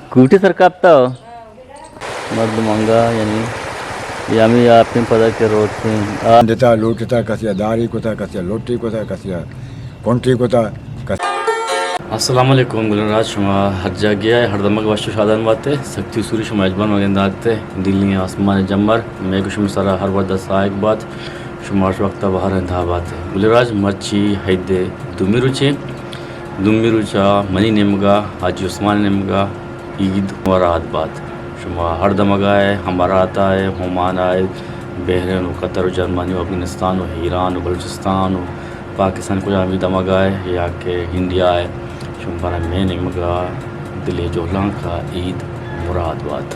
کوٹی سر کپتا ہو۔ مردم انگا، یعنی، یہ ہمیں آپ پدا کے روتے ہیں۔ آ، دتا لوٹتا، کسی داری کتا، کسی لوٹی کتا، کسی کنٹی کتا، کسی۔ السلام علیکم گلن راج، شما ہر جاگہ ئے، ہر دمگ وش و شادان باتے، سکتی سوری شما اجبان مگن داتے، دلی آسمان جمر، میں کو شما سرا ہر وقت سائق بات، شما ہر وقت بہار انتہا باتے۔ گلن راج مرچی حید دومی روچے، دومی روچا منی نیمگا، حاجی عثمان نیمگا، عید مراد بات۔ شما ہر دمگا ئے، امارات ئے، عمان ئے، بحرین و قطر و جرمنی و افغانستان و ایران و بلوچستان و پاکستان کجام بھی دمگا ئے یا کہ انڈیا ئے، شما برا مئے نیمگا دلی جہلانکا عید مراد بات۔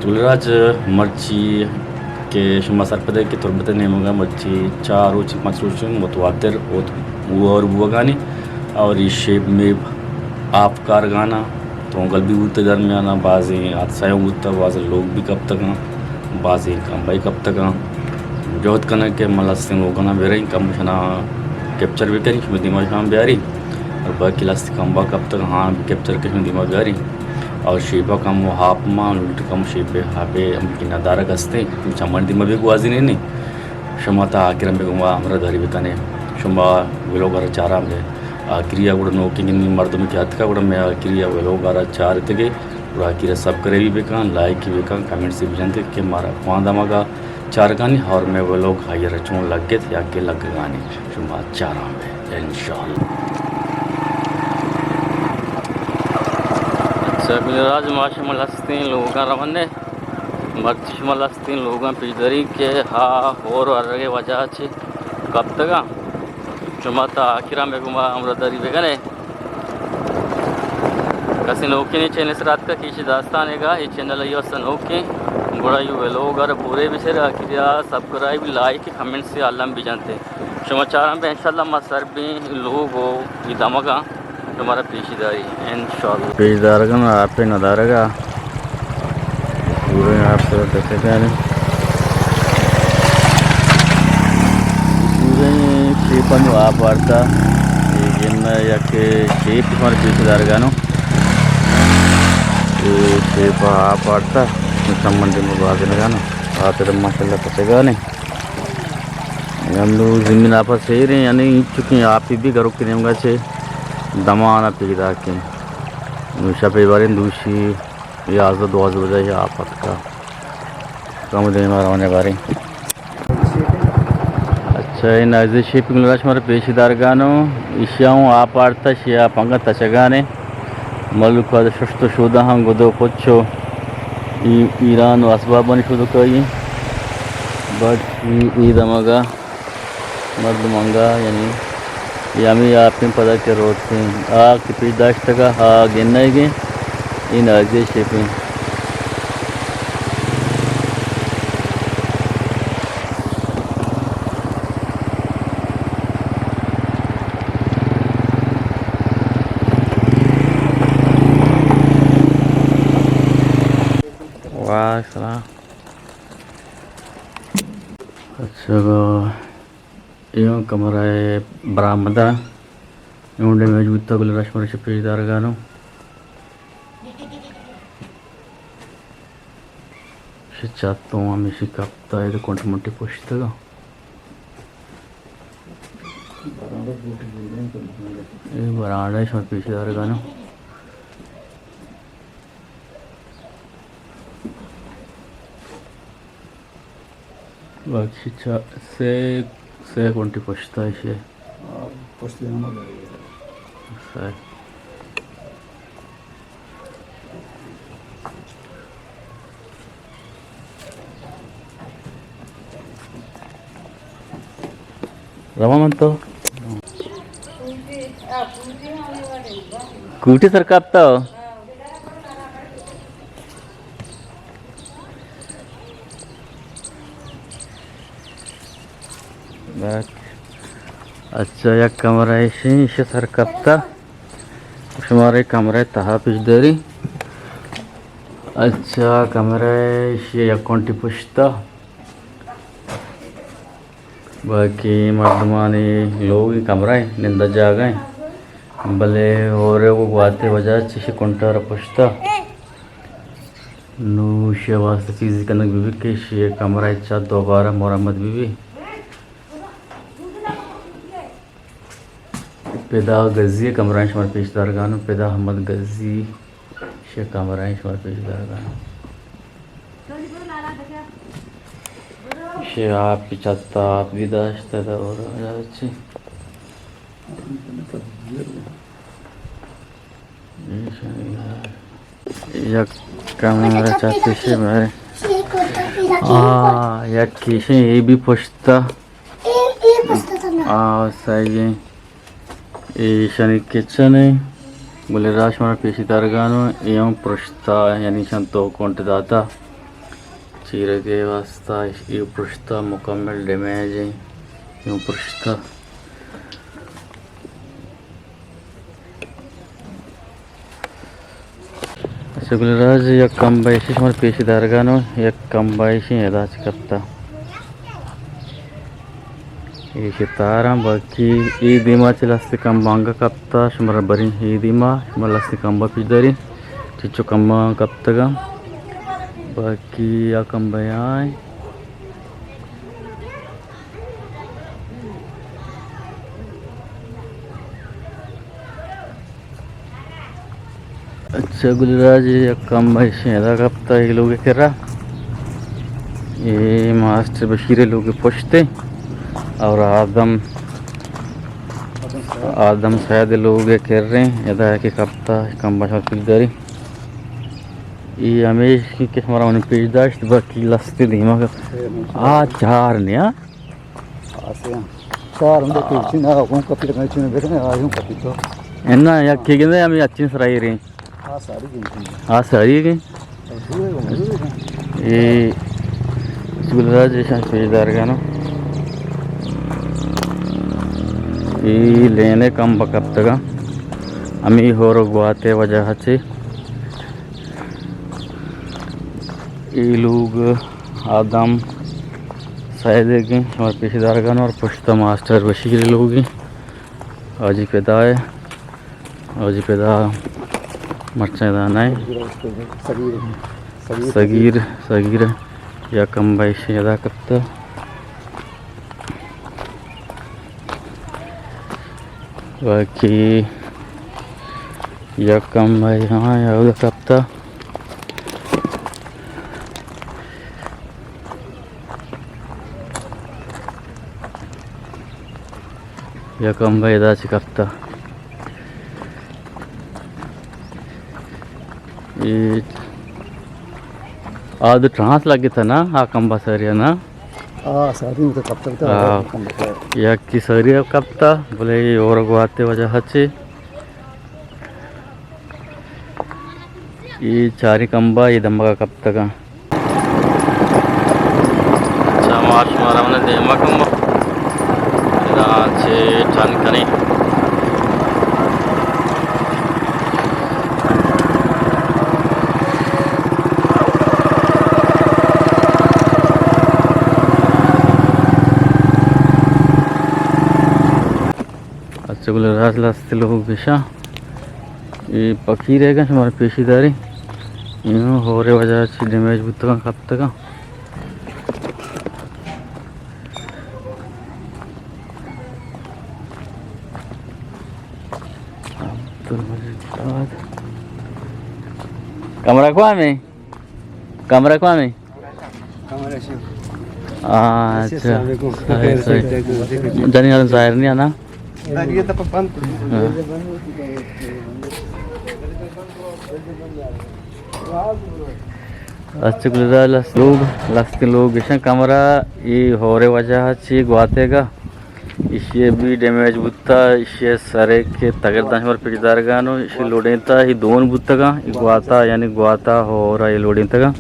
تو گلن راج مرچی کہ شما سرپدے کہ تربت نیمگا مرچی چار روچ پنچ روچ متواتر اور بوگانی اور یہ شیپ میپ آپ کارگانا تونگل بھی بوتہ درمیانا، بازیں حادثہ بوتہ، بازیں لوگ بھی کپتگاں، بازیں کمبئی کپتگاں۔ جہد کنگ کہ من لستیں لوگانا بیریں، کم شنا کیپچر بکنیں، شما دیما شان بیاری۔ اور باقی لست کمبا کپتگاں، ہاں، کیپچر کہ شما دیما بیاری۔ اور شیپا کم و ہاپ ما، الٹ کم شیپے ہاپے ہم کہ ندارگ ہستیں، چمن دیما بھی گوازی نہیں۔ شما تا آخر ہم بگو ما ہمراہ داری بکنے۔ شما ویلوگ را چاران بے۔ آخری ء گڑا نوکیں مردم کہ اتکا گڑا مئے آخری ء ویلوگ را چارتگے۔ گڑا آخری ء سبسکرائب بکن، لائک بکن، کمنٹس بجنتے کہ مارا کواں دمگا چارگانی اور مئے ویلوگ آئی را چون لگت یا کہ لگگانی۔ شما چاران بے انشاءاللہ۔ اچھا گلن راج ما شما لستیں لوگاں رونے۔ مرچی شما لستیں لوگاں پیش داری کہ ہا ہور و ارگے وجہ چہ کپتگاں۔ شما تا آخرا مئے گوما ہمراہ داری بکنے۔ کسے نوکیں چینل سرا اتکا کہ ایشی داستان گا، یہ چینل ایو اسا نوکیں۔ گڑا یہ ویلوگ ار پورے بچر، آخریا سبسکرائب، لائک، کمنٹس الم بجنتے۔ شما چاران بے انشاءاللہ ما سر بیں لوگ و یہ دمگا شمارا پیشی داری انشاءاللہ۔ پیش دارگن آپے ندارگا پورے آپ سر دچگانے۔ پورے شیپا نو آپ آرتا۔ یہ گن یک شیپ شمارا پیش دارگانو۔ یہ شیپا آپ آرتا۔ سمندر میں باز نگانو۔ آپ ماشاءاللہ دچگانے۔ ہمے زمین آپ ء سیر ایں، یعنی اینچکیں آپے بھی گروک نیمگا چہ دمان ء پیداک ایں۔ نوں شپ ء باریں دوشی یازدہ دوازدہ بجہ ء آپ اتکا۔ کم دیم ء روان ء باریں۔ اچھا، اے نازی شیپنگ لڑا شمارا پیش دارگانوں۔ ایشی ء اوں آپ آرتا، ایشی ء آپ انگت تچگانے۔ ملک ء ششت و شودہ ہم گدو پچو ای-، ایران و اسبابانی شودکائی۔ باقی ای دمگا مردم انگا، یعنی، ای ہمے آپیں پدا کہ روتیں۔ آ کہ پیش داشتگا، آ گنائیگیں، ای نازی شیپیں۔ وعلیکم السلام۔ اچھا، ایوں کمرہ برآمدہ، ایوں ڈیمیج بوتا، گل رش مرش پیش دارگانو۔ چتوں ہمیشی کپتا، اے کنٹ منٹی پشتگا۔ اے برانڈہ شما پیش دارگانو۔ باقی چا-، سے، سے کنٹی پشتا ایشی۔ آ، پشتی ہم داری۔ سے۔ رواں من تو۔ کوٹی سر کپتا ہو۔ اچھا، یک کمرہ ایشی، ایشی سر کپتا۔ شمارے کمرہ تہا پیش داری۔ اچھا، کمرہ ایشی یک کنٹی پشتا۔ باقی مردمانی لوگ کمرہ ایں، نندگ جاگہ ایں۔ بلے ہورے و گواتے وجہ چہ شی کنٹار پشتا۔ نو شی واسطہ چیزی کنگ بی بی کہ شی کمرہ چا دوبارہ مرمت بی بی۔ پدا گزی کمرہ شمار پیش دارگانو، پدا احمد گزی شی کمرہ شمار پیش دارگانو۔ شی آپ چتا آپ بھی داشتہ دا اور چی۔ یک کمرہ چاتے شی بارے۔ آ، یک کیشیں اے بھی پشتا۔ آ، صحیح ہے۔ ایشانی کچن ہے۔ گل راج شمارا پیشی دارگانو، اے ہم پرشتا، یعنی ایشان تو کونٹ داتا۔ چیرگے واسطہ اے پرشتا مکمل ڈیمیج ہے۔ اے ہم پرشتا۔ اچھا گل راج، یک کمبہ ایشی شمار پیشی دارگانو، یک کمبہ ایشی ادا چہ کپتا۔ ایشی تاراں باقی اے دیما چہ لستے کمبہ انگا کپتا، شمارا بریں اے دیما، شمار لستے کمبہ پیش داریں، چچو کمبہ کپتگا۔ باقی آ کمبہ آئیں۔ اچھا گل راج، یک کمبہ ایشی ادا کپتا اے لوگ کرا۔ اے ماسٹر بشیر لوگ پشتے اور آدم، آدم سید لوگ کریں ادا کہ کپتا کمبہ شمار پیش داری۔ اے ہمیش کہ شمارا من پیش داشت، باقی لستے دیما آ چار نیا۔ آسے ہاں۔ چار ہم دیکھیں، چین آ ہوں کپی لگا، چین بیٹھے آ ہوں کپی تو۔ انا یک کے گندے ہمیں اچین سرائی رہی۔ آ ساری گندے۔ آ ساری گئے۔ اے سولرا جیسا پیش دارگانو۔ اے لینے کمبہ کپتگا۔ ہمیں ہور گواتے وجہ چے۔ اے لوگ آدم سیدگیں، شمار پیش دارگانو اور پشتا ماسٹر بشیر لوگیں۔ آجی پدا ہے، آجی پدا مرچاں ادا نہ ہے۔ سگیر، سگیر۔ سگیر، سگیر۔ یا کمبہ ایشی ادا کپتا۔ باقی یک کمبہ ہاں یا ادا کپتا۔ یک کمبہ ادا چہ کپتا۔ اے آ دو ٹرانس لگتا نا، آ کمبہ سریا نا۔ آ، ساری تو کپتا، آ، کمبہ سریا۔ یکی سریا کپتا، بلے اے ہور گواتے وجہ چے۔ اے چاری کمبہ اے دمگا کپتگاں۔ اچھا، ما شمارا من دیما کمبہ ادا چے ٹن کنیں۔ اچھا، گل راج لست لوگ گشاں۔ اے پکیر ہے گا شمار پیشی داری۔ اینو ہورے وجہ چی ڈیمیج بوتگاں، کپتگاں۔ عبدالمجید داد۔ کمرہ کو ہمیں؟ کمرہ کو ہمیں؟ ہاں، اچھا۔ السلام علیکم۔ صحیح، صحیح۔ جانی حال ظاہر نہیں آنا۔ ہاں۔ اچھا، گلزار لست لوگ، لست لوگ گشن کمرہ، ای ہورے وجہ چی گواتے گا۔ ایشی بھی ڈیمیج بوتا، ایشی سرے کہ تگردان شمار پیچ دارگانو، ایشی لوڈینتا، ای دون بوتگا، ای گواتا، یعنی گواتا ہورا ای لوڈینتگا۔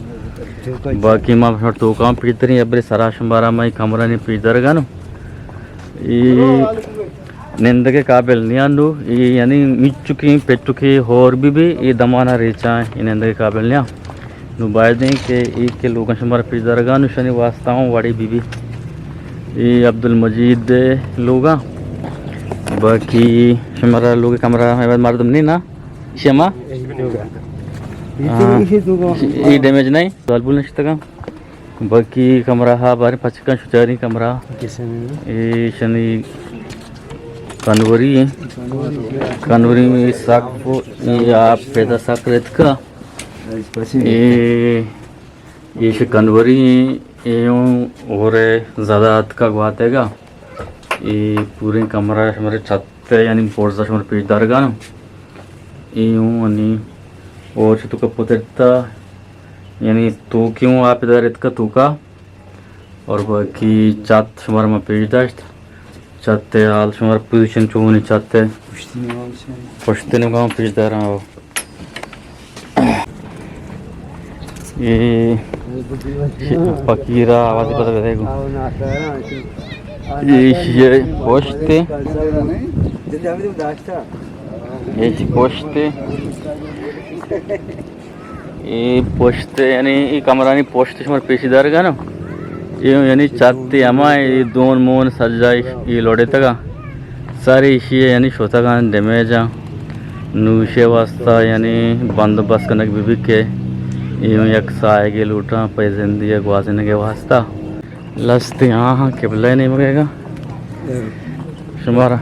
باقی ما شمار توکاں پیچ داریں، ابرے سرا شمارا ما ای کمرہ نی پیچ دارگانو۔ ای نندگے قابل نیاں نو، ای یعنی میچکیں پٹکے ہور بی بی، ای دمانا ریچاں، ای نندگے قابل نیاں۔ نو باید ایں کہ ای کہ لوگاں شمارا پیش دارگا نو شنی واسطہ ہوں وڑی بی بی۔ ای عبدالمجید لوگاں۔ باقی شمارا لوگ کمرہ ءِ مردم نہیں نا؟ شما؟ ہاں۔ یہ ڈیمیج نہیں، زالبول نشتگا۔ باقی کمرہ ہا بارے پچکاں شچاری کمرہ۔ اے شنی کنوری ہیں۔ کنوری میں سک، یہ آپ پیدا سک رتکا۔ اے ایش کنوری ایں، اے اوں ہورے زیادہ اتکا گواتیگا۔ اے پوریں کمرہ شمارے چھت ءِ یعنی پرزا شمارے پیش دارگانوں۔ اے اوں انی اور چہ توکا پترتا، یعنی توکی اوں آپ دار اتکا توکا۔ اور باقی چھت شمارا ما پیش داشت۔ چھت ءِ حال شمارا پوزیشن چونی چھت ءِ۔ پشتی نگاہ پیش داراں۔ اے فقیرا آواز پتہ بدے گو۔ اے شیئے پشت۔ اے چی پشت۔ اے پشت، یعنی اے کمرانی پشت شمارا پیشی دارگا نا۔ اے یعنی چھت ہما اے دون مون سجا اے لوڑیتگا۔ سارے ایشی یعنی شتگا ڈیمیجا۔ نوشے واسطہ یعنی بندوبست کنگ بہ بی کہ اے یک ساہگے لوٹاں پہ زندگی گوازینگ واسطہ۔ لستے آہاں قبلہ نیمگے گا۔ شمارا۔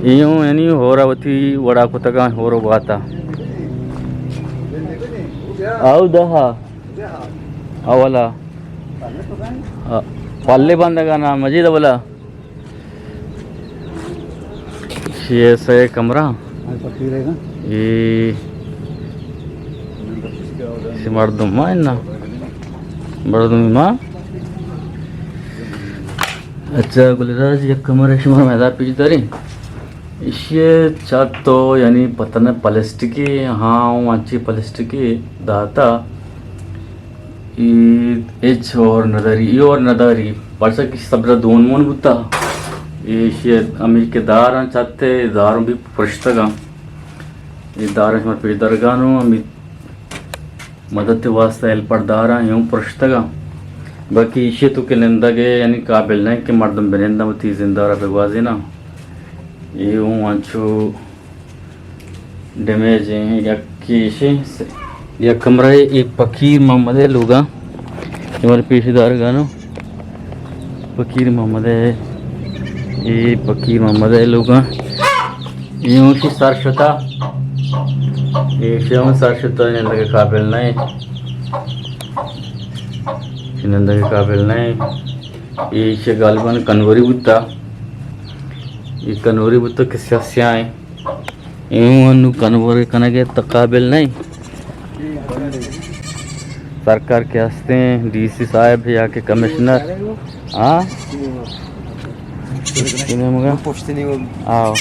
ایوں یعنی ہورا وتی وڑا کتگاں ہورو گواتا۔ آؤ دہا۔ اولا۔ آ، پلے بندگا نا مجید اولا۔ شی سئے کمرہ۔ اے شی مردم ما انا۔ مردم ما۔ اچھا، گل راج یک کمرہ شما میدان پیش داریں۔ ایشی چھت تو یعنی پتہ نہ پلاسٹکی، ہاں، ہوں انچی پلاسٹکی داتا۔ ای ہچ اور نداری، ای اور نداری، پرچا کہ سبرا دون مون بوتا۔ ایشی ہمیں کہ داراں چھت ءِ، داراں بھی پرشتگاں۔ اے داراں شما پیش درگانوں، ہمیں مدد واسطہ ہیلپر داراں، یوں پرشتگاں۔ باقی ایشی تو کہ نندگے، یعنی قابل نہیں کہ مردم بننداں وتی زندہ را بگوازیناں۔ اے ہوں انچو ڈیمیج ایں، یک ایشی، یک کمرہ اے فقیر محمد ءِ لوگا، اے مارا پیش دارگانوں۔ فقیر محمد ءِ، اے فقیر محمد ءِ لوگا۔ اے ہوں شی سر شتا۔ اے شی ہوں سر شتا، نندگ قابل نہیں۔ شی نندگ قابل نہیں۔ اے شی غالباً کنوری بوتا۔ اے کنوری بوتا کہ سیاہ سیاہ ایں۔ اے ہوں انو کنور کنگے تو قابل نہیں۔ سرکار کہ ہستیں، ڈی سی صاحب یا کہ کمشنر۔ ہاں؟ آؤ۔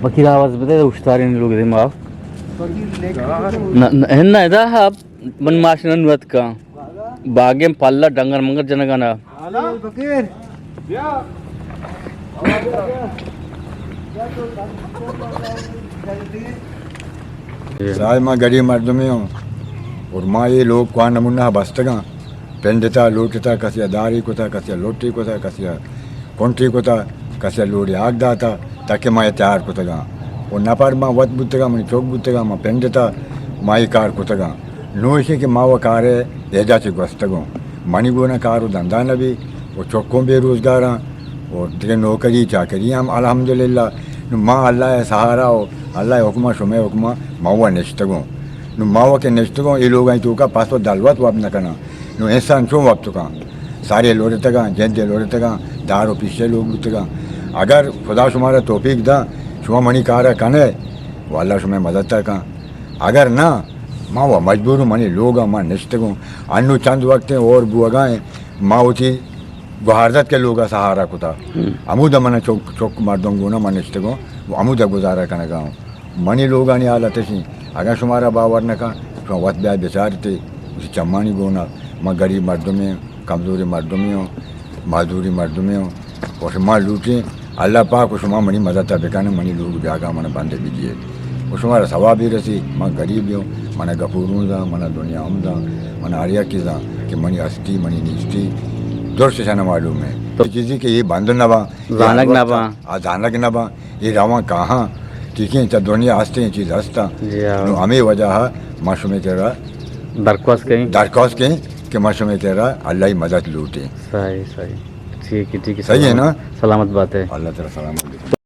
فقیر آواز بدے، اشتاریں لوگ دے ما۔ نہ، نہ، نہ، ادا ہا من ماشین نوت کا۔ باگیں پلہ ڈنگر منگر جنگانا۔ صاحب، ما گریب مردمے ہوں اور ما یہ لوگ کو نمونہ بستگاں۔ پنڈتا، لوٹتا، کسی داری کتا، کسی لوٹی کتا، کسی کنٹی کتا، کسی لوڑی آگ داتا، تاکہ ما تیار کتگاں۔ و نفر ما وت بوتگاں، منی چوک بوتگاں، ما پنڈتا، ما یہ کار کتگاں۔ نو ایشی کہ ما و کارے ایجا چہ گوستگوں۔ منی گونا کار و دندا نبی، و چکوں بے روزگاراں، و دیگہ نوکری چاکری ہم الحمدللہ۔ نو ما اللہ ءِ سہارا و اللہ ءِ حکما، شمئے حکما ما و نشتگوں۔ نو ما و کہ نشتگوں، اے لوگانی توکا پس و دلوت واب نکناں۔ نو انسان چون وپت کن؟ سارے لوڑتگاں، جندے لوڑتگاں، دار و پیشے لوگ بوتگاں۔ اگر خدا شمارا توفیق دا، شما منی کارا کنے، و اللہ شمئے مدد کن۔ اگر نہ، ما و مجبوروں، منی لوگا ما نشتگوں۔ انو چند وقت اور بوگا ہیں، ما وتی گوہاردت کے لوگا سہارا کتا۔ ہمودا من چک، چک مردم گونا من نشتگوں، و ہمودا گزارا کنگا ہوں۔ منی لوگانی حالت اشیں، اگاں شمارا باور نہ کن، شما وت بیا بچارتے، اسی چمانی گونا، ما گریب مردمے، کمزوری مردمے ہوں، معذوری مردمے ہوں، و شما لوٹیں، اللہ پاک و شما منی مدد بکن، منی لوگ جاگہ من بند بدیے۔ و شمارا ثوابی رسی، من غریب ہوں، منا گپورون زان، منا دنیا ہم زان، منا ہر یکی زان کہ منی ہستی، منی نیستی، درست شان معلوم ہے۔ تو چیزی کہ یہ بند نہ باں، یہ زانگ نہ باں۔ آ زانگ نہ باں، یہ روان کہاں، ٹھیک ہے، چا دنیا ہستے ہیں، چیز ہستا۔ جی ہاں۔ نو ہمیں وجہ ہے، ما شمے کرا درخواست کہیں۔ درخواست کہیں کہ ما شمے کرا اللہ ہی مدد لوٹیں۔ صحیح، صحیح۔ ٹھیک ہے، ٹھیک ہے، صحیح ہے سلامت، نا؟ سلامت بات ہے۔ اللہ تعالیٰ سلامت۔